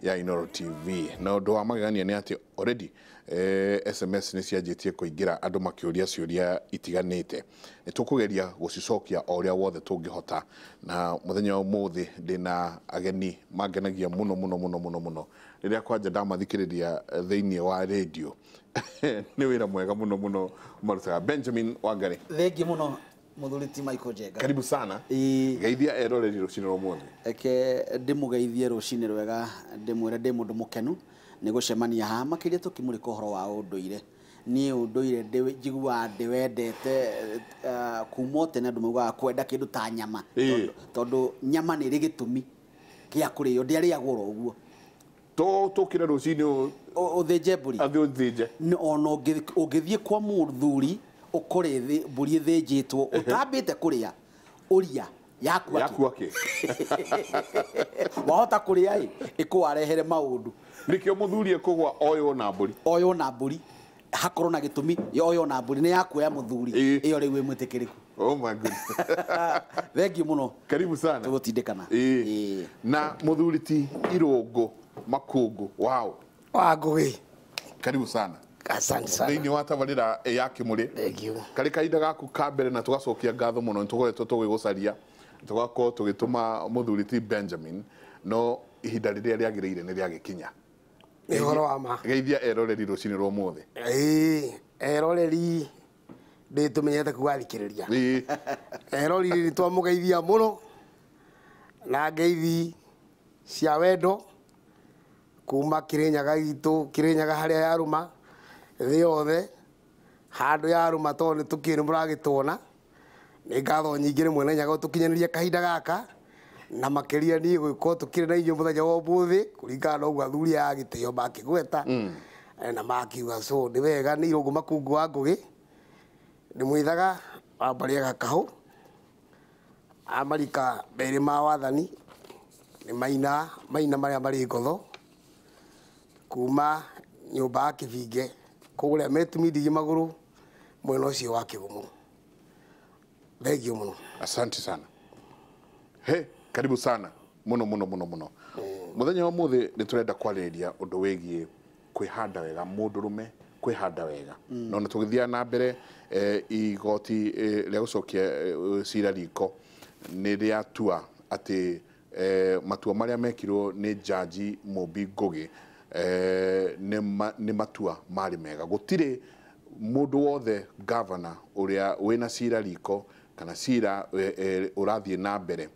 ya Inooro TV. Na ũndũ wa magegania nĩ atĩ already SMS nĩ cianjĩtie kũingĩra andũ makĩũria ciũria itiganĩte. Nĩ tũkũgeria gũcicokia o ũrĩa wothe tũngĩhota. Na mũthenya wa ũmũthĩ ndĩna ageni mangenagia mũno mũno mũno mũno mũno rĩrĩa kwanja ndamathikĩrĩria thĩinĩ wa radio. Nĩ wĩra mwega mũno mũno marutaga. Benjamin Wangari, Thengi muno muthuri ti Michael Njenga. Karibu sana. Ĩĩ. Geithia eroreri rũcinĩ rwa ũmũthĩ. Eke ndĩmũgeithie rũcinĩ rwega, ndĩmwĩre ndĩ mũndũ mũkenu nĩ gũcemania haha, makĩria tũkĩmũrĩka ũhoro wa ũndũire. Niĩ ũndũire njiguaga ndĩwendete kuma o tene. Andũ maugaga kwenda kĩndũ ta nyama, tondũ nyama nĩ ĩrĩ gĩtũmi kĩa kũrĩo, ndĩarĩagwo oro ũguo. Tũkĩre rũcinĩ. Ũthĩnje mbũri. Athĩ ũthĩnje. Ona ũngĩthiĩ kwa mũthuri ũkore mbũri ĩthĩnjĩtwo, ũtambĩte kũrĩa, ũria yakua kĩ? Yakua kĩ? Wahota kũrĩa ĩ ĩkũwarehere maũndũ. Nĩkĩo mũthuri ekũgwa oywo na mbũri. Oywo na mbũri, hakorwo na gĩtũmi oywo na mbũri, nĩ yakuoya mũthuri. Ĩyo rĩu ĩ mwĩtĩkĩrĩku. Oh my goodness. Thengiũ mũno. Karibu sana. Tũgũtindĩkana. Ĩĩ. Na mũthuri ti Irũngũ Makungu wow. Wa Ngũgĩ. Karibu sana. Asante sana. Thĩinĩ wa tabarĩra ya Kĩmũrĩ. Thank you. Karĩ kahinda gaku ka mbere na tũgacokia ngatho mũno. Nĩ tũkoretwo tũgĩgũcaria, tũgakorwo tũgĩtũma mũthuri ti Benjamin, no ihinda rĩrĩa rĩagĩrĩire nĩ rĩagĩkinya. Nĩ ũhoro wa ma. Geithia eroreri rũcinĩ rwa ũmũthĩ. Ĩĩ, eroreri ndĩ tũmenyete kuga thikĩrĩria. Eroreri nĩ twamũgeithia mũno na ngeithi cia wendo kuma Kĩrĩnyaga gitũ, Kĩrĩnyaga harĩa yarũma thĩ yothe, handũ yarũma, tondũ nĩ tũkĩũĩ nĩ mũragĩtuona. Nĩ ngatho nyingĩ nĩ Mwene Nyaga ũtũkinyanĩria kahinda gaka, na makĩria niĩ gũgĩkorwo tũkĩrĩ na inyuĩ mũthenya wa ũmũthĩ kũringana na ũguo athuri aya a gĩtĩo makĩgweta na makiuga. So nĩ wega. Nĩ Irũngũ Makungu wa Ngũgĩ, nĩ mwithaga wa mbarĩ ya Gakahũ, a marika merĩ ma wathani, nĩ maina maina marĩa marĩ ngotho kuma nyũmba ya Kĩbinge kũrĩa metumindigi magũrũ mwena ũcio wa Kĩgumo. Thengiũ mũno. Asante sana. He, karibu sana muno muno muno muno. Muthenya wa muthi nĩ tũrenda kwarĩrĩria ũndũ wĩgiĩ kwĩhanda wega, mũndũrũme kwĩhanda wega. Na ona tũgĩthiaga na mbere, igoti rĩa gũcokia cira riko nĩ rĩatua atĩ matua marĩa mekirwo nĩ jaji Mumbi Ngugi nĩ matua marĩ mega. Gũtirĩ mũndũ wothe gavana ũrĩa wĩna cira riko kana cira ũrathiĩ na mbere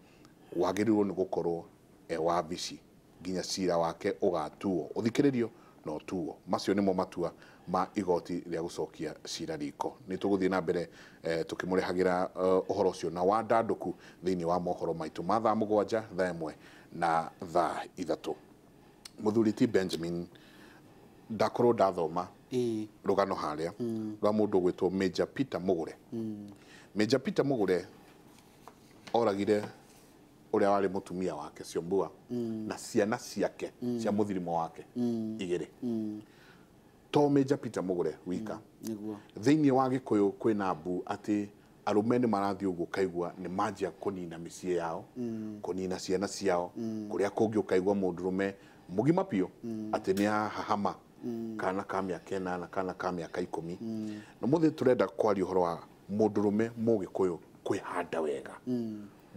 wagĩrĩirwo nĩ gũkorwo e wabici nginya cira wake ũgatuo, ũthikĩrĩrio na ũtuo. Macio nĩmo matua ma igoti rĩa gũcokia cira riko. Nĩ tũgũthiĩ na mbere tũkĩmũrehagĩra ũhoro ũcio na wandandũku thĩinĩ wa mohoro maitũ ma thaa 7, thaa 1 na thaa 3. Mũthuri ti Benjamin, ndakorwo ndathoma rũgano harĩa rwa mũndũ ũgwĩtwo Major Peter Mugure. Major Peter Mugure oragire ũrĩa warĩ mũtumia wake Cionbua na ciana ciake cia mũthirimo wake igĩrĩ. To Major Peter Mugure wika. Thĩinĩ wa Gĩkũyũ kwĩna mbu atĩ arũme nĩ marathiĩ ũguo ũkaigua nĩ manjia kũnina mĩciĩ yao, kũnina ciana ciao. Kũrĩa kũngĩ ũkaigua mũndũrũme mũgima biũ atĩ nĩ ahahama kana ka mĩaka 8, kana ka mĩaka 10. Na mũthĩ tũrenda kwaria ũhoro wa mũndũrũme mũgĩkũyũ kwĩhanda wega.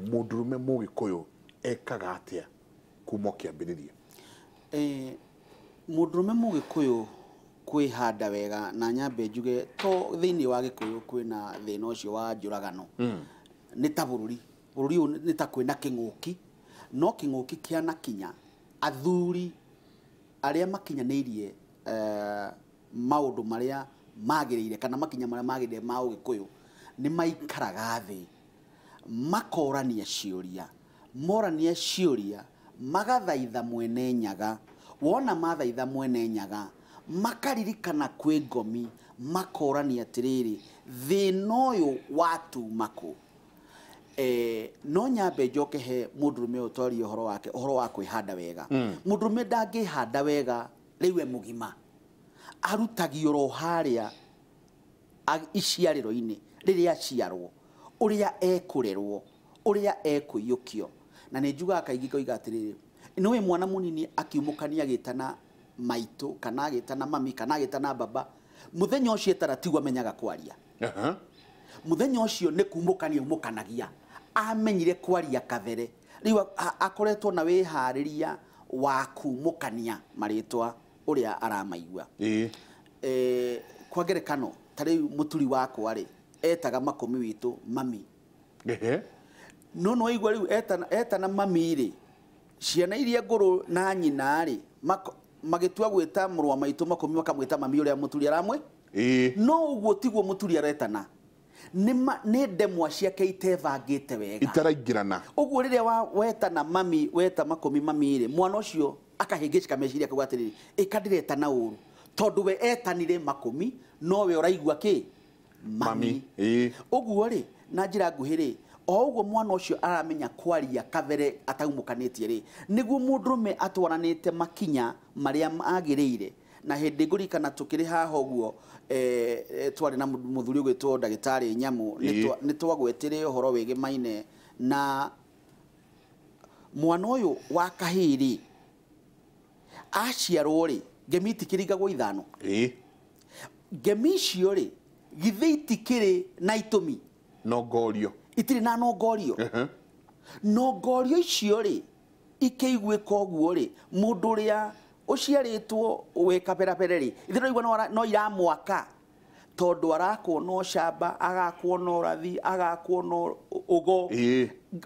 Mũndũrũme mũgĩkũyũ ekaga atĩa kuma kĩambĩrĩria? Mũndũrũme mũgĩkũyũ kwĩhanda wega, na nyambe njuge to thĩinĩ wa Gĩkũyũ kwĩna thĩna ũcio wa njũragano. Nĩ ta bũrũri, bũrũri ũyũ nĩ ta kwĩna kĩng'ũki, no kĩng'ũki kĩanakinya athuri arĩa makinyanĩirie maũndũ marĩa magĩrĩire kana makinya marĩa magĩrĩire ma ũgĩkũyũ nĩ maikaraga thĩ makorania ciũria, morania ciũria, magathaitha Mwene Nyaga. Wona mathaitha Mwene Nyaga, makaririkana kwĩ ngomi, makorania atĩrĩrĩ, thĩna ũyũ watuma kũ? No nyambe njoke he mũndũrũme ũyũ twarie ũhoro wake, ũhoro wa kwĩhanda wega. Mũndũrũme ndangĩhanda wega rĩu e mũgima, arutagio oro harĩa iciarĩro-inĩ rĩrĩa aciarwo, ũrĩa ekũrerwo, ũrĩa ekũiyũkio. Na nĩ njugaga kaingĩ ngoiga atĩrĩrĩ, Nĩũĩ mwana mũnini akiumũkania agĩtana maitũ kana agĩtana mami kana agĩtana baba, mũthenya ũcio etara tiguo amenyaga kwaria. Mũthenya ũcio nĩ kumũkania umũkanagia, amenyire kwaria kabere. Rĩu akoretwo na wĩharĩria wa kumũkania marĩtwa ũrĩa aramaigua. Kwa ngerekano ta rĩu mũturi wakwa rĩ etaga makũmi witũ mami. No no waigua rĩu etana mami rĩ, ciana iria ngũrũ na nyina rĩ magĩtua gwĩta mũrũ wa maitũ makũmi makamwĩta mami ũrĩa mũturi aramwe. No ũguo tiguo mũturi aretana, nĩ ndemwa ciake itebangĩte wega, itaraingĩrana. Ũguo rĩrĩa wetana mami, weta makũmi mami rĩ, mwana ũcio akahĩngĩcĩka meciria akauga atĩrĩrĩ, ĩka ndĩretana ũru tondũ we etanire makũmi no we ũraigua kĩ mami. Ũguo rĩ, na njĩra nguhĩ rĩ, o ũguo mwana ũcio aramenya kwaria kabere ataumũkanĩtie rĩ, nĩguo mũndũrũme atwaranĩte makinya marĩa magĩrĩire. Na hĩndĩ ngũririkana tũkĩrĩ haha ũguo, twarĩ na mũthuri ũgwĩtwo ndagĩtarĩ Nyamu, nĩ twagwetire ũhoro wĩgĩmaine na mwana ũyũ wa kahĩĩ rĩ, aciarwo rĩ, ngemi itikĩringagwo ithano. Ngemi icio rĩ, githĩ itikĩrĩ na itũmi? Nongorio. Itirĩ na nongorio. Nongorio icio rĩ, ikĩiguĩka ũguo rĩ, mũndũ ũrĩa ũciarĩtwo wĩ kaberabere rĩ, ithe no no iramwaka tondũ arakwo na ũcamba, agakwo na ũrathi, agakwo na ũgo,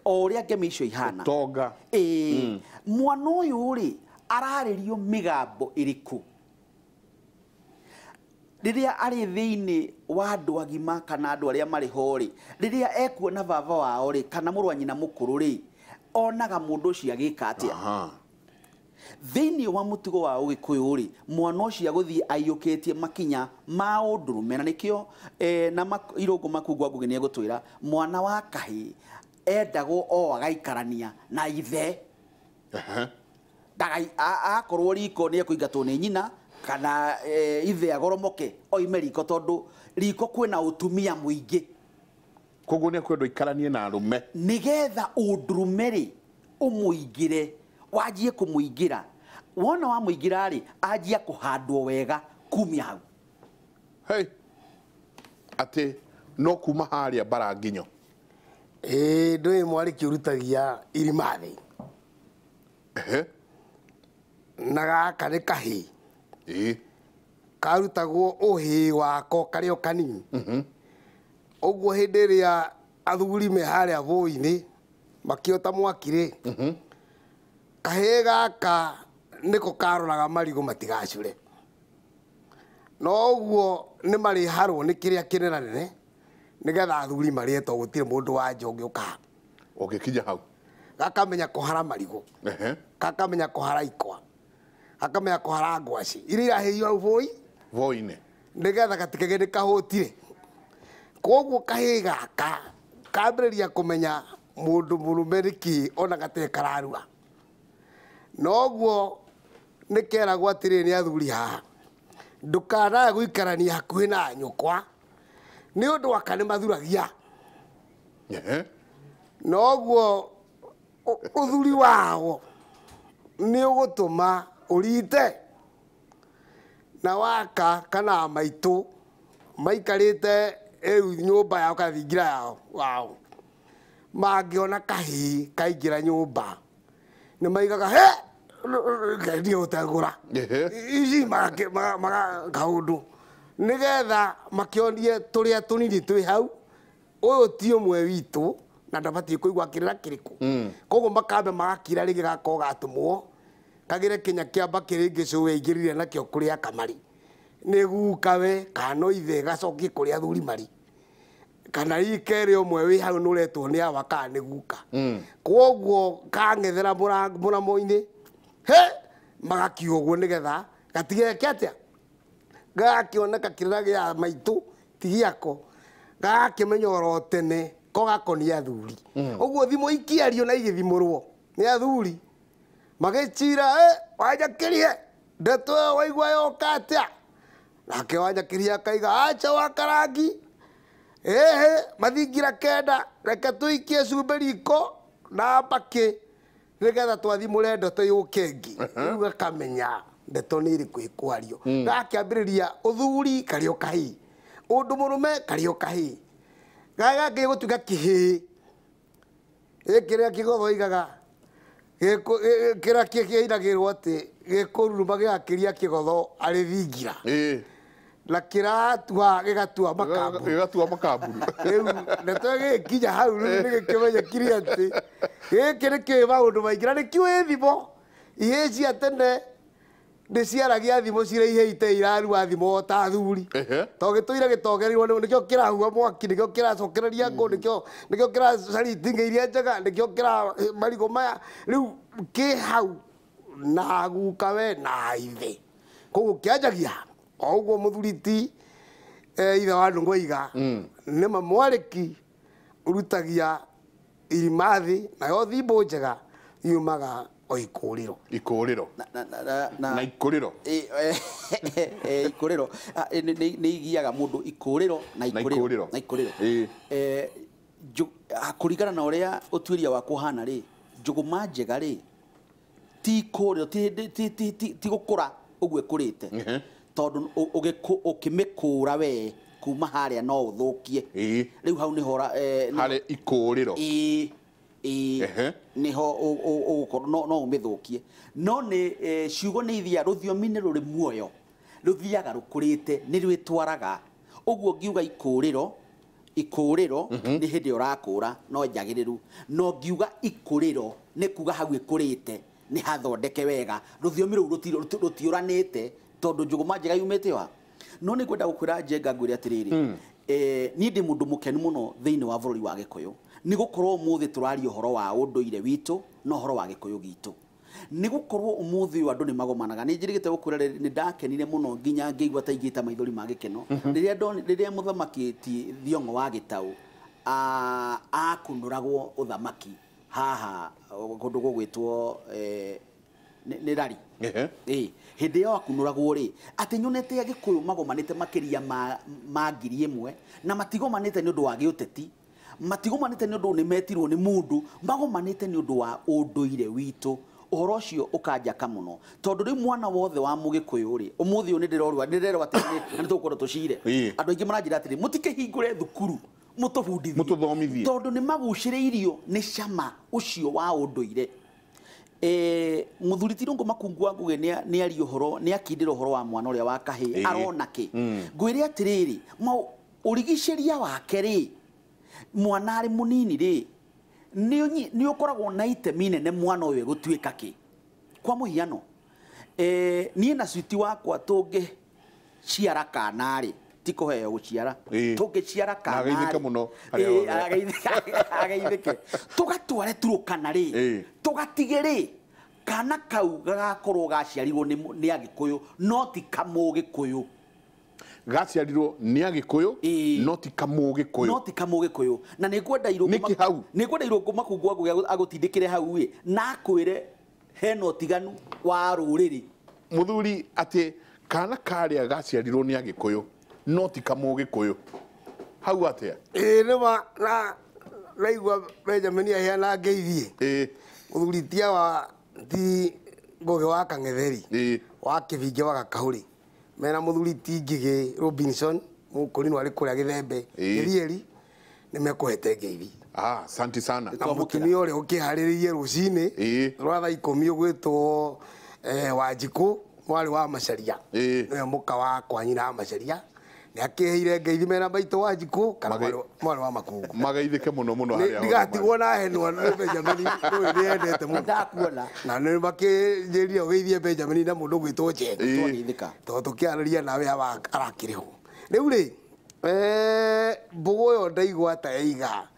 o ũrĩa ngemi icio ihana. Ũtonga. Mwana ũyũ rĩ, ararĩrio mĩgambo ĩrĩkũ rĩrĩa arĩ thĩinĩ wa andũ agima kana andũ arĩa marĩ ho rĩ, rĩrĩa ekuona baba wao rĩ kana mũrũ wa nyina mũkũrũ rĩ, onaga mũndũ ũcio agĩka atĩa? Thĩinĩ wa mũtugo wa ũgĩkũyũ rĩ, mwana ũcio agũthiĩ aiyũkĩtie makinya ma ũndũrũme, na nĩkĩo na Irũngũ Makungwa Ngũgĩ nĩegũtwĩra mwana wa kahĩĩ endagwo o agaikarania na ithe. Akorwo riko nĩ ekũingatwo nĩ nyina kana ithe agoromoke oime riko, tondũ riko kwĩna ũtumia mũingĩ. Koguo nĩ ekwendwo aikaranie na arũme nĩgetha ũndũrũme rĩ ũmũingĩre, wanjie kũmũingĩra. Wona wamũingĩra rĩ, anjia kũhandwo wega kumia hau. Hey, atĩ no kuma harĩa bara nginyo. Ndũĩ mwarĩ kĩũrutagia irima thĩ. Na gaka nĩ kahĩĩ. Karutagwo ũhĩĩ wako karĩ o kanini. Ũguo hĩndĩ ĩrĩa athuri me harĩa bũi-inĩ makĩota mwaki rĩ, kahĩĩ gaka nĩko karoraga marigũ matigacure. No ũguo nĩ marĩharwo nĩ kĩrĩa kĩnenanene nĩgetha athuri marĩe, tondũ gũtirĩ mũndũ wa nja ũngĩũka haha. Ũngĩkinya hau. Gakamenya kũhara marigũ. Gakamenya kũhara ikwa. Gakamenya kũhara ngwaci iria irahĩio hau bũi bũi-inĩ nĩgetha gatikagĩe nĩ kahũtire. Koguo kahĩĩ gaka kambĩrĩria kũmenya mũndũ mũrũme nĩ kĩĩ ona gatirĩ kararua. Noguo nĩ keragwo atĩrĩrĩ nĩ athuri haha, ndũkanae gũikarania hakuhĩ na nyũkwa nĩ ũndũ aka nĩ mathuragia. Noguo ũthuri wao nĩ ũgũtũma ũrite na waka kana maitũ maikarĩte rĩu nyũmba yao kana thingira yao wao, mangĩona kahĩĩ kaingĩra nyũmba nĩ maigaga he ndiũtagũra ici kaũndũ nĩgetha makĩonie tũrĩa tũnini twĩ hau, ũyũ ti ũmwe witũ na ndabatiĩ kũigua kĩrĩra kĩrĩkũ. Koguo makambe magakira rĩngĩ gakorwo gatũmwo kagĩre kĩnya kĩamba kĩrĩngĩ cũwe aingĩrire nakĩo kũrĩa kamari nĩ gukawe kana no ithe gacokie kũrĩa athuri marĩ, kana ikerĩ ũmwe wĩ hau nĩ ũretwo nĩ awa kana nĩ guka. Koguo kang'ethera mũramo-inĩ he magakiuga ũguo nĩgetha gatigeke atĩa, gagakĩoneka kĩrĩra gĩa maitũ ti gĩako, gagakĩmenya oro tene ko gakonia athuri. Ũguo thimũ ikĩario na igĩthimũrwo nĩ athuri magĩcira, Wanjakĩrie ndeto ĩyo waigua yoka atĩa? Nake Wanjakĩrie akaiga acha wa karangi, ĩhĩ mathingira kenda, reke tũikie cumbĩ riko na mbakĩ Nĩgetha twathimũre ndeto yũke ĩngĩ rĩu gakamenya ndeto nĩ ĩrĩkũ ĩkwario. Gakĩambĩrĩria ũthuri karĩ o kahĩĩ, ũndũ mũrũme karĩ o kahĩĩ, gagakĩrĩ gũtuĩka kĩhĩĩ. Kĩrĩa kĩgotho igaga kĩrĩa kĩinagĩrwo atĩ gĩkũruruma gĩgakĩria kĩgotho arĩ thingira na kĩratua gĩgatua makamburu. Gĩgatua makamburu. Rĩu ndeto ĩgĩkinya hau rĩu nĩgĩkĩmenyekirie atĩ gĩkĩ nĩ kĩũĩ maũndũ maingĩ na nĩkĩũĩ thimo. Ihĩĩ cia tene nĩ ciaragia thimo ciraihĩte irarua thimo o ta athuri. To gĩtũire gĩtongereirwo nĩkĩo kĩrahua mwaki, nĩkĩo kĩracokereria ngũ, nĩkĩo kĩracaria itingĩ iria njega, nĩkĩo kĩra marigũ maya. Rĩu kĩ hau na gukawe na ithe. Koguo kĩanjagia o ũguo mũthuri ti ithe wa Ndũng'ũ oiga nĩma mwarĩki ũrutagia irima thĩ nayo thimbũ njega yumaga o ikũrĩro. Ikũrĩro. Na ikũrĩro. Ikũrĩro. Nĩ igiaga mũndũ ikũrĩro na ikũrĩro. Na ikũrĩro. Kũringana na ũrĩa ũtuĩria wakwa ũhana rĩ, njũgũma njega rĩ, ti ikũrĩro, ti gũkũra ũguo ĩkũrĩte. Tondũ ũkĩmĩkũra we kuma harĩa no ũthũkie. Rĩu hau nĩho harĩ ikũrĩro. Niho ũgũkorwo no ũmĩthũkie. No nĩ ciugo nĩ ithiaga, rũthiomi nĩ rũrĩ muoyo, rũthiaga rũkũrĩte, nĩ rwĩtwaraga. Ũguo ngiuga ikũrĩro, ikũrĩro nĩ hĩndĩ ũrakũra no njagĩrĩru. No ngiuga ikũrĩro nĩ kuga hau ĩkũrĩte nĩ hathondeke wega, rũthiomi rũu rũtiũranĩte tondũ njũgũma njega yumĩte wa. No nĩ ngwenda gũkwĩra Njenga ngwĩre atĩrĩrĩ, niĩ ndĩ mũndũ mũkenu mũno thĩinĩ wa bũrũri wa Gĩkũyũ. Nĩ gũkorwo ũmũthĩ tũraria ũhoro wa ũndũire witũ na ũhoro wa Gĩkũyũ gitũ. Nĩ gũkorwo ũmũthĩ ũyũ andũ nĩ magomanaga. Nĩ njĩrĩgĩte gũkwĩra nĩ ndakenire mũno nginya ngĩigua ta ingĩta maithori ma gĩkeno rĩrĩa mũthamaki ti Thiong'o wa Gĩtaũ akunũragwo ũthamaki haha kũndũ gũgwĩtwo nĩ Rari. Hĩndĩ ĩyo akunũragwo rĩ, atĩ nyonete Agĩkũyũ magomanĩte makĩria ma 1,000 na matigomanĩte nĩ ũndũ wa gĩũteti, matigomanĩte nĩ ũndũ nĩ metirwo nĩ mũndũ, magomanĩte nĩ ũndũ wa ũndũire witũ. Ũhoro ũcio ũkanjaka mũno tondũ rĩu mwana wothe wa mũgĩkũyũ rĩ, ũmũthĩ ũyũ nĩ ndĩrerwo atĩ nĩ tũgũkorwo tũcire. Andũ aingĩ maranjĩra atĩrĩ, mũtikĩhingũre thukuru mũtũbundithie, mũtũthomithie, tondũ nĩ magucĩrĩirio nĩ cama ũcio wa ũndũire. Mũthuri ti Ndũng'ũ Makungu wa Ngũgĩ nĩ aria ũhoro, nĩ akindĩra ũhoro wa mwana ũrĩa wa kahĩĩ arona kĩ. Ngwĩre atĩrĩrĩ, ũrigicĩria wake rĩ, mwana arĩ mũnini rĩ, nĩ ũkoragwo na itemi nene mwana ũyũ egũtuĩka kĩ. Kwa mũhiano, niĩ na switi wakwa tũngĩciara kana rĩ, ti kũheo gũciara, tũngĩciara kana ageithĩke mũno, ageithĩke, tũgatware Turukana rĩ, tũgatige rĩ, kana kau gagakorwo gaciarirwo nĩ Agĩkũyũ no ti kamũgĩkũyũ. Gaciarirwo nĩ Agĩkũyũ no ti kamũgĩkũyũ. No ti kamũgĩkũyũ. Na nĩ ngwenda Irũngũ Makungu wa Ngũgĩ agũtindĩkĩre hau ĩ, na akwĩre hena ũtiganu wa rũrĩrĩ. Mũthuri atĩ kana karĩa gaciarirwo nĩ Agĩkũyũ no ti kamũgĩkũyũ. Hau atĩa? Nĩma na naigua Benjamin aheana ngeithie. Mũthuri tia wa ti Ngũgĩ wa Kang'etheri wa Kĩbinge wa Gakahũrĩ mena mũthuri ti Ngigĩ Robinson mũkũrinũ arĩ kũrĩa Gĩthembe Gĩthieri nĩ mekũhete ngeithi. Asante sana. Na mũtumia ũrĩa ũkĩharĩrĩirie rũcinĩ rwa thaa 10 ũgwĩtwo Wanjikũ mwarĩ wa Macaria, nĩwe mũka wakwa nyina wa Macaria, nĩ akĩheire ngeithi mena maitũ Wanjikũ kana mwarĩ wa Makungu. Mageithĩke mũno mũno harĩa ndigatigwo na henwa nĩ Benjamin ũyũ nĩ endete mũno. Ndakuona. Na nĩ makĩnjĩrire ũgeithie Benjamin na mũndũ ũgwĩtwo Njenga. Twageithĩka. Tondũ tũkĩarĩria nawe arakĩrĩ ho. Rĩu rĩ, mbũgũ ĩyo ndaigua ta yaiga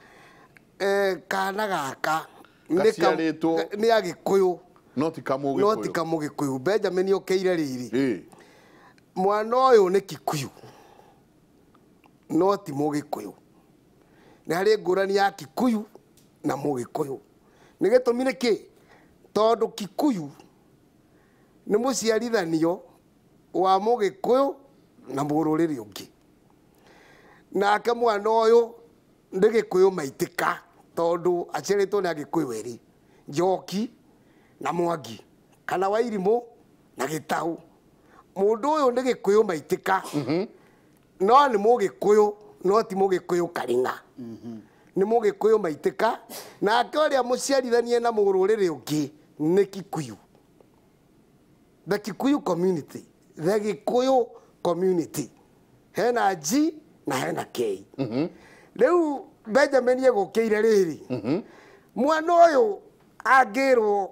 kana gaka nĩ Agĩkũyũ no ti kamũgĩkũyũ. No ti kamũgĩkũyũ. Benjamin okĩire rĩrĩ, mwana ũyũ nĩ Kikuyu no ti mũgĩkũyũ. Nĩ harĩ ngũrani ya Kikuyu na mũgĩkũyũ. Nĩ gĩtũmi nĩ kĩ? Tondũ Kikuyu nĩ mũciarithanio wa mũgĩkũyũ na mũrũrĩrĩ ũngĩ. Nake mwana ũyũ nĩ Gĩkũyũ maitĩka tondũ aciarĩtwo nĩ Agĩkũyũ erĩ, Njoki na Mwangi kana Wairimũ na Gĩtaũ. Mũndũ ũyũ nĩ Gĩkũyũ maitĩka, no nĩ Mũgĩkũyũ no ti Mũgĩkũyũ Karing'a. Nĩ Mũgĩkũyũ maitĩka, nake ũrĩa mũciarithanie na mũrũrĩrĩ ũngĩ nĩ Kikuyu. The Kikuyu community, the Gĩkũyũ community, hena G na hena K. Rĩu Benjamin egũkĩire rĩrĩ, mwana ũyũ angĩrwo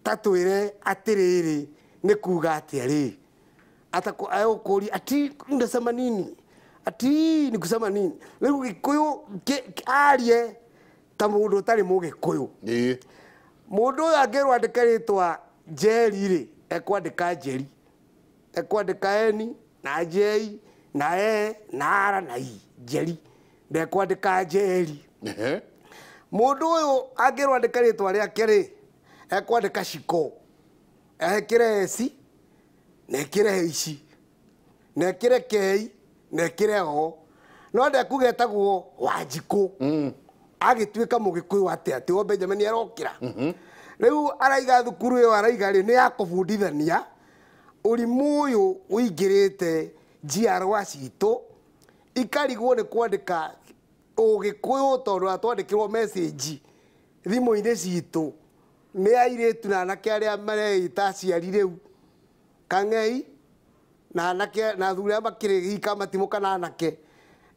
ta twĩre atĩrĩrĩ nĩ kuga atĩa rĩ, atakuuria ati ndasema nini, ati ni kusema nini. Rĩu Gĩkũyũ arie ta mũndũ ũtarĩ Mũgĩkũyũ. Mũndũ ũyũ angĩrwo andĩke rĩtwa Njeri rĩ, ekwandĩka Njeri, ekwandĩka N na J na E na R na I, Njeri, ndekwandĩka Njeri. Mũndũ ũyũ angĩrwo andĩke rĩtwa rĩake rĩ, ekwandĩka Shiko, ekĩre S na ekĩre H na ekĩre K na ekĩre O, no ndekuga etagwo Wanjikũ. Agĩtuĩka Mũgĩkũyũ atĩa? Atĩ o Benjamin arokĩra. Rĩu araiga thukuru ĩyo araiga rĩ, nĩ ya kũbundithania ũrimũ ũyũ ũingĩrĩte njiarwa citũ, ikarigwo nĩ kwandĩka Ũgĩkũyũ tondũ atwandĩkĩrwo message thimũ-inĩ citũ nĩ airĩtu na anake arĩa mareĩta aciari rĩu kang'ei na anake na athuri arĩa makĩrĩ gika matimũ kana anake,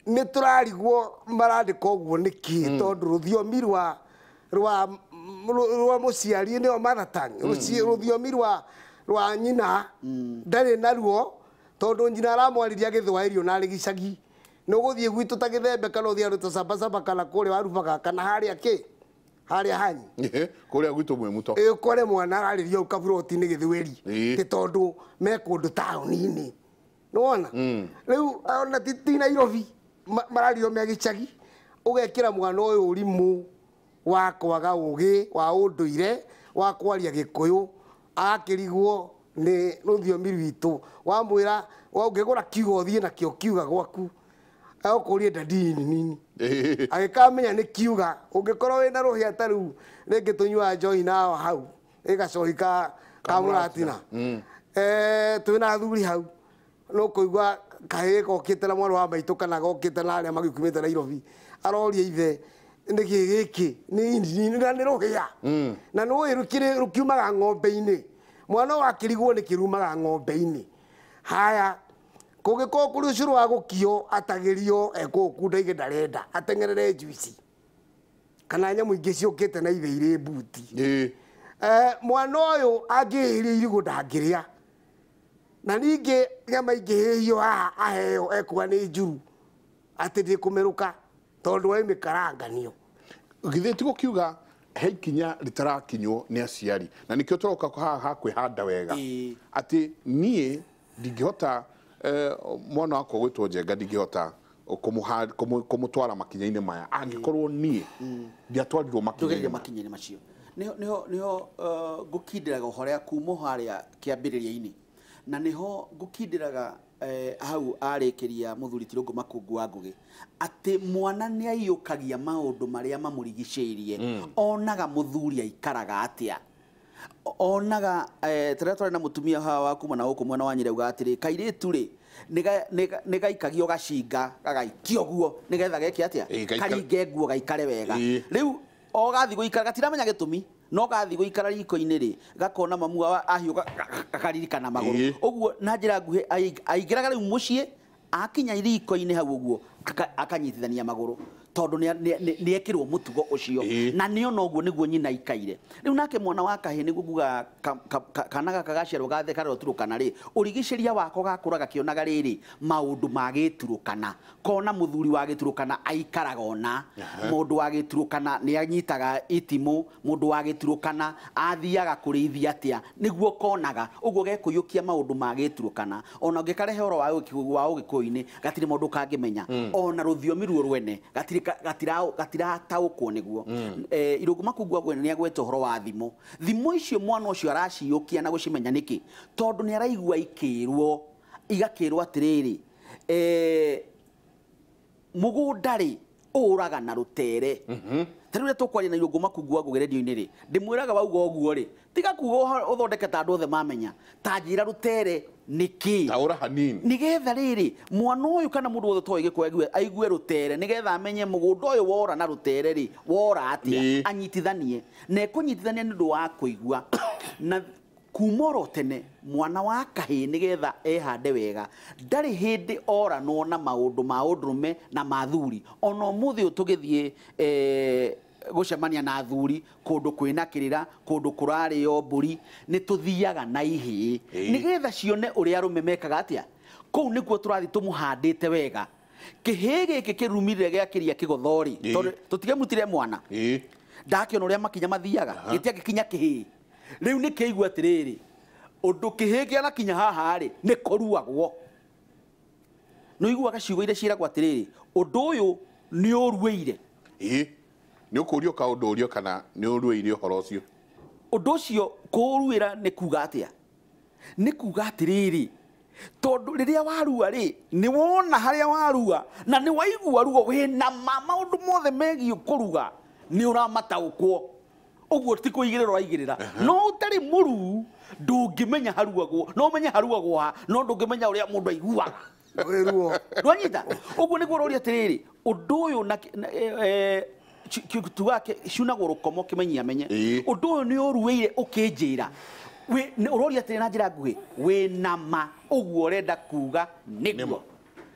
nĩ tũrarigwo marandĩka ũguo nĩkĩ, tondũ rũthiomi rwa rwa mũciari nĩo mother tongue, rũthiomi rwa nyina ndarĩ naruo, tondũ nyina aramwarĩria Gĩthwaĩri ona arĩ gĩcagi. Nĩ ũgũthiĩ gwitũ ta Gĩthembe kana ũthiĩ handũ ta Sabasaba kana kũrĩa Warubaga kana harĩa kĩ harĩa hanyu kũrĩa gwitũ mwĩ mũto, ũkore mwana ararĩria ũu kaburoti-inĩ Gĩthweri tĩ tondũ me kũndũ taũni-inĩ. Nĩwona rĩu ona ti Nairobi marario me gĩcagi, ũgekĩra mwana ũyũ ũrimũ wa kwaga ũgĩ wa ũndũire wa kwaria Gĩkũyũ, akĩrigwo nĩ rũthiomi rwitũ. Wamwĩra ũngĩgũra kiugo ũthiĩ nakĩo kiuga gwaku, agũkũrie ndadini nini, agĩkamenya nĩ kiuga. Ũngĩkorwo wĩna rũhĩa ta rĩu rĩngĩ tũnyuaga njohi nao hau, ĩ gacohi ka mũratina, twĩna athuri hau, no kũigua kahĩĩ gokĩte na mwana wa maitũ kana gokĩte na arĩa magĩkumĩte Nairobi, aroria ithe nĩkĩ gĩkĩ nĩ nini na nĩ rũhĩa, na nĩũĩ rũkiumaga ng'ombe-inĩ. Mwana ũyũ akĩrigwo nĩ kĩrumaga ng'ombe-inĩ. Haya, kũngĩkorwo kũrĩ ũcũrũ wa gũkio atagĩrio ekũũkunda igĩ ndarenda ateng'erere njuici kana nyamũ ingĩ ciũkĩte na ithe irĩ mbuti. Mwana ũyũ angĩhĩria irigũ ndangĩrĩa, na ningĩ nyama ingĩhĩhio haha aheo ekuga nĩ njuru atĩ ndĩkũmerũka tondũ wa mĩkaranganio. Githĩ ti gũkiuga he ikinya rĩtarakinywo nĩ aciari, na nĩkĩo tũroka haha ha kwĩhanda wega, atĩ niĩ ndingĩhota mwana wakwa gwĩtwo Njenga ndingĩhota kũmũtwara makinya-inĩ maya angĩkorwo niĩ ndiatwarirwo makinya-inĩ macio. Nĩho ngũkindĩraga ũhoro kuma harĩa kĩambĩrĩria-inĩ, na nĩho ngũkindĩraga hau arĩkĩria mũthuri ti Rũngũ Makungu wa Ngũgĩ atĩ mwana nĩ aiyũkagia maũndũ marĩa mamũrigicĩirie. Onaga mũthuri aikaraga atĩa, onaga tũrĩa twarĩ na mũtumia haha wa kuma na gũkũ mwena wa Nyĩrĩ auga atĩrĩ, kairĩtu rĩ nĩ gaikagio gacinga gagaikio guo nĩgetha geke atĩa, karinge nguo gaikare wega. Rĩu o gathi gũikara gatiramenya gĩtũmi, no gathi gũikara riko-inĩ rĩ gakona mamu ahiũ gakaririkana magũrũ ũguo. Na njĩra nguhĩ aingĩraga rĩu mũciĩ akinya riko-inĩ hau ũguo akanyitithania magũrũ tondũ nĩ ekĩrwo mũtugo ũcio, na nĩ ona ũguo nĩguo nyina aikaire. Rĩu nake mwana wa kahĩĩ nĩguo nguga kana gaka gaciarwo gathe karerwo Turukana rĩ, ũrigicĩria wako gakũra gakĩonaga rĩrĩ maũndũ ma gĩturukana, kona mũthuri wa gĩturukana aikaraga ona mũndũ wa gĩturukana nĩ anyitaga itimũ, mũndũ wa gĩturukana athiaga kũrĩithia atĩa, nĩguo konaga ũguo gekũiyũkia maũndũ ma gĩturukana. Ona ũngĩkarehe ũhoro wa ũgĩkũyũ-inĩ gatirĩ mũndũ kangĩmenya, ona rũthiomi ruo rwene gatirĩ gatirataũkwo nĩguo. Irũngũ Makungu wa Ngũgĩ nĩ agweta ũhoro wa thimo. Thimo icio mwana ũcio araciyũkia na gũcimenya nĩkĩ, tondũ nĩ araigua ikĩrwo igakĩrwo atĩrĩrĩ, mũgũnda rĩ ũraga na rũtere. Ta rĩu tũkwaria na Irũngũ Makungu wa Ngũgĩ radio-inĩ rĩ, ndĩmwĩraga wauga ũguo rĩ, tiga kuga ũthondeke ta andũ othe mamenya, ta njĩra rũtere nĩ kĩ. Taũra hanini. Nĩgetha rĩrĩ mwana ũyũ kana mũndũ wothe toĩ Gĩkũyũ aigue rũtere, nĩgetha amenye mũgũnda ũyũ wora na rũtere rĩ wora atĩa, anyitithanie na ekũnyitithania nĩ ũndũ wa kũigua. Na kuma oro tene mwana wa kahĩĩ nĩgetha ehande wega ndarĩ hĩndĩ oranwo na maũndũ ma ũndũrũme na ma thuri. Ona ũmũthĩ ũyũ tũgĩthiĩ gũcemania na athuri kũndũ kwĩna kĩrĩra, kũndũ kũrarĩo mbũri, nĩ tũthiaga na ihĩĩ nĩgetha cione ũrĩa arũme mekaga atĩa. Kũu nĩkuo tũrathiĩ tũmũhandĩte wega. Kĩhĩĩ gĩkĩ kĩrumire gĩakĩria kĩgotho rĩ, tondũ tũtigemutire mwana, ndakĩona ũrĩa makinya mathiaga, gĩtiangĩkinya kĩhĩĩ. Rĩu nĩ kĩigua atĩrĩrĩ, ũndũ kĩhĩĩ kĩanakinya haha rĩ, nĩ kũruagwo. Nĩ ũiguaga ciugo iria ciĩragwo atĩrĩrĩ, ũndũ ũyũ nĩ ũruĩire. Nĩ ũkũrio kaũndũ ũrio kana nĩ ũruĩire ũhoro ũcio. Ũndũ ũcio kũũruĩra nĩ kuga atĩa? Nĩ kuga atĩrĩrĩ, tondũ rĩrĩa warua rĩ, nĩ wona harĩa warua na nĩ waigua ruo wĩna maũndũ mothe megiĩ kũruga nĩ ũramataũkwo. Ũguo ti kũigĩrĩra ũraigĩrĩra. No ũtarĩ mũruu ndũngĩmenya haruagwo, no ũmenye haruagwo ha, no ndũngĩmenya ũrĩa mũndũ aiguaga. Ndwanyita? Ũguo nĩguo ũroria atĩrĩrĩ, ũndũ ũyũ na tuga ciunagwo rũkomo kĩmenyi amenye. Ũndũ ũyũ nĩ ũruĩire ũkĩnjĩra. Ũroria atĩrĩ na njĩra nguhĩ, wĩna ma ũguo ũrenda kuga nĩguo.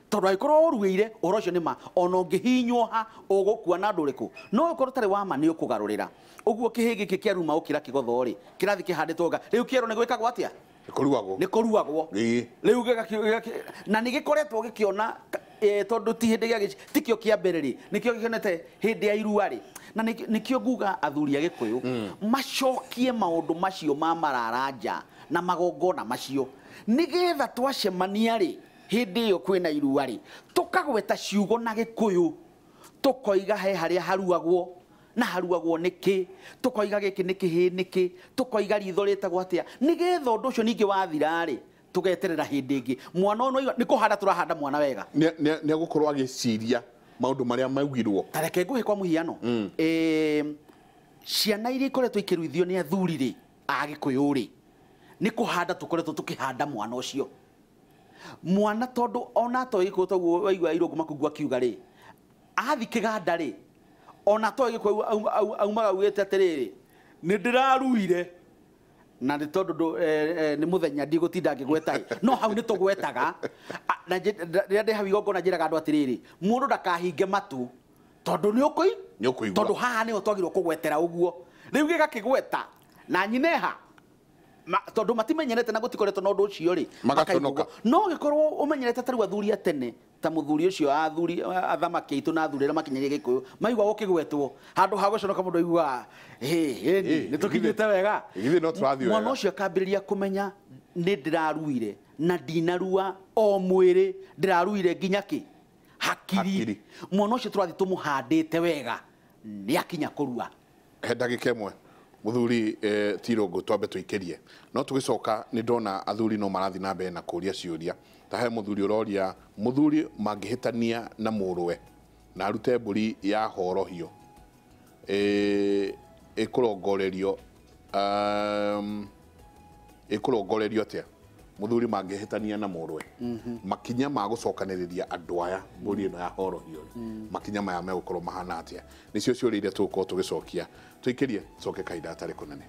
Tondũ angĩkorwo ũruĩire ũhoro ũcio nĩ ma, ona ũngĩhinywo ha ũgũkua na andũ ũrĩkũ, no ũkorwo ũtarĩ wa ma nĩ ũkũgarũrĩra. Ũguo kĩhĩĩ gĩkĩ kĩaruma gũkĩra kĩgotho rĩ, kĩrathiĩ kĩhandĩtwo wega. Rĩu kĩerwo nĩ gwĩkagwo atĩa? Nĩ kũruagwo. Nĩ kũruagwo. Rĩu na nĩ gĩkoretwo gĩkĩona, tondũ ti hĩndĩ gĩa tikĩo kĩa mbere rĩ, nĩkĩo gĩkĩonete hĩndĩ ya irua rĩ. Na nĩkĩo nguga athuri a Gĩkũyũ macokie maũndũ macio ma mararanja na magongona macio, nĩgetha twacemania rĩ, hĩndĩ ĩyo kwĩna irua rĩ, tũkagweta ciugo na Gĩkũyũ, tũkoiga he harĩa haruagwo na haruagwo nĩkĩ, tũkoiga gĩkĩ nĩ kĩhĩĩ nĩkĩ, tũkoiga ritho rĩtagwo atĩa, nĩgetha ũndũ ũcio ningĩ wathira rĩ, tũgeterera hĩndĩ ĩngĩ. Mwana ũyũ nĩ kũhanda tũrahanda mwana wega. Nĩ egũkorwo agĩciria maũndũ marĩa maugirwo. Ta reke ngũhe kwa mũhiano, ciana iria ikoretwo ikĩruithio nĩ athuri rĩ, a Gĩkũyũ rĩ, nĩ kũhanda tũkoretwo tũkĩhanda mwana ũcio. Mwana tondũ ona atoĩ Gĩkũyũ toguo waigua Irũngũ Makungu akiuga rĩ, athi kĩganda rĩ, ona atoĩ Gĩkũyũ aumaga augĩte atĩrĩrĩ, nĩ ndĩraruire, na nĩ tondũ nĩ mũthenya ndigũtinda ngĩgweta ĩ, no hau nĩ tũgwetaga. Na rĩrĩa ndĩ hau igongona njĩraga andũ atĩrĩrĩ, mũndũ ndakahinge matũ tondũ nĩ ũkũigua, tondũ haha nĩho twagĩrĩirwo kũgwetera ũguo. Rĩu gĩgakĩgweta na nyineha, tondũ matimenyerete na gũtikoretwo na ũndũ ũcio rĩ, magaconoka. No gĩkorwo ũmenyerete ta rĩu athuri a tene, ta mũthuri ũcio athuri athamaki aitũ na athuri arĩa makinyagia Gĩkũyũ, maigua gũkĩgwetwo handũ ha gũconoka mũndũ aiguaga hĩ, nĩ tũkinyĩte wega. Ithuĩ no tũrathiĩ wega. Mwana ũcio akambĩrĩria kũmenya nĩ ndĩraruire na ndinarua o mwĩrĩ, ndĩraruire nginya kĩ? Hakiri. Mwana ũcio tũrathiĩ tũmũhandĩte wega, nĩ akinya kũrua. He ndagĩka ĩmwe mũthuri ti Irũngũ twambe tũikĩrie, no tũgĩcoka nĩ ndona athuri no marathiĩ na mbere na kũria ciũria. Ta he mũthuri ũroria, mũthuri mangĩhĩtania na mũrũwe na arute mbũri ya horohio ĩkũrongorerio ĩkũrongorerio atĩa? Mũthuri mangĩhĩtania na mũrũwe, makinya ma gũcokanĩrĩria andũ aya mbũri ĩno ya horohio, makinya maya megũkorwo mahana atĩa? Nĩcio ciũria iria tũgũkorwo tũgĩcokia. Tũikĩrie, tũcoke kahinda gatarĩ kũnene.